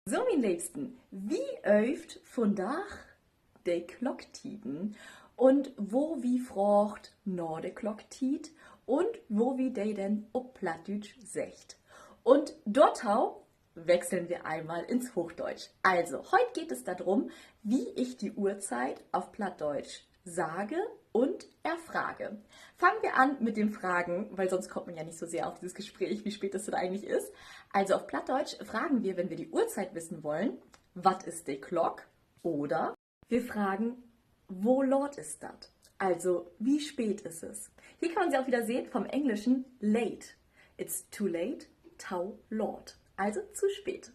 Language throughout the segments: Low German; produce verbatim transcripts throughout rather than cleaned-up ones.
So, mien Leevsten, wi öövt vundaag de Klocktieden un wo wi fraagt na de Klocktiet un wo wi de denn op Plattdüütsch seggt. Un dorto wechseln wir einmal ins Hochdeutsch. Also, heute geht es darum, wie ich die Uhrzeit auf Plattdeutsch sage und erfrage. Fangen wir an mit dem Fragen, weil sonst kommt man ja nicht so sehr auf dieses Gespräch, wie spät es denn eigentlich ist. Also auf Plattdeutsch fragen wir, wenn wir die Uhrzeit wissen wollen, wat is de Klock? Oder wir fragen, wo laat is dat? Also, wie spät ist es? Hier kann man sie auch wieder sehen vom Englischen late. It's too late, tau laat. Also zu spät.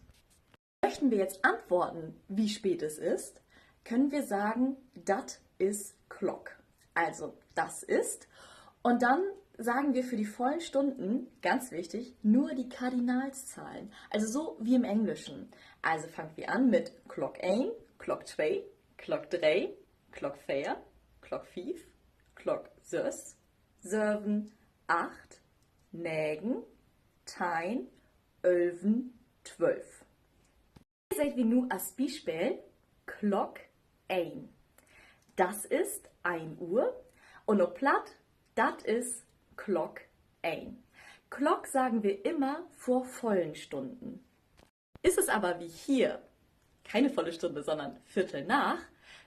Möchten wir jetzt antworten, wie spät es ist, können wir sagen, dat is Klock. Also, das ist. Und dann sagen wir für die vollen Stunden, ganz wichtig, nur die Kardinalszahlen. Also so wie im Englischen. Also fangt wir an mit Klock een, Klock twee, Klock dree, Klock veer, Klock fief, Klock söss, söven, acht, negen, teihn, ölven, twölf. Hier seht wi nu as Bispeel Klock een. Das ist ein Uhr. Un op Platt, dat is Klock een. Klock sagen wir immer vor vollen Stunden. Ist es aber wie hier keine volle Stunde, sondern Viertel nach,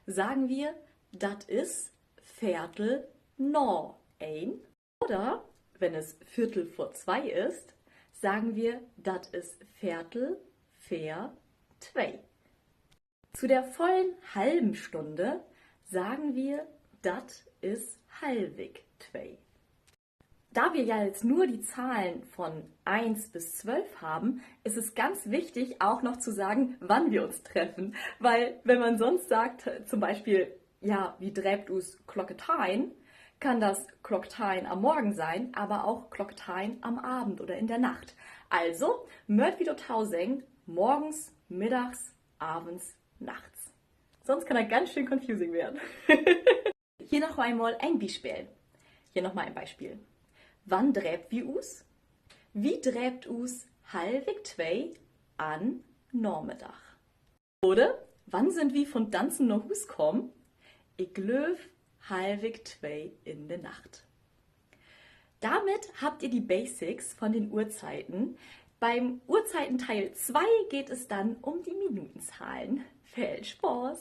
sagen wir, dat is Veertel na een. Oder wenn es Viertel vor zwei ist, sagen wir, dat is Veertel veer twee. Zu der vollen halben Stunde sagen wir, dat is halvig twee. Da wir ja jetzt nur die Zahlen von eins bis zwölf haben, ist es ganz wichtig, auch noch zu sagen, wann wir uns treffen. Weil wenn man sonst sagt, zum Beispiel, ja, wi dreept us Klock teihn, kann das Klock teihn am Morgen sein, aber auch Klock teihn am Abend oder in der Nacht. Also, mööt wi dorto seggen, morgens, middags, avends, nachts. Sonst kann dat ganz schön confusing weern. Hier noch eenmal en Bispeel. Hier noch mal ein Beispiel. Wann dreept wi us? Wi dreept us halvig twee an Namiddag. Oder, wann sünd wi von Danzen na Huus kamen? Ik glööv, halvig twee in de Nacht. Damit habt ihr die Basics von den Uhrzeiten. Beim Uhrzeiten Teil zwei geht es dann um die Minutenzahlen. Viel Spaß!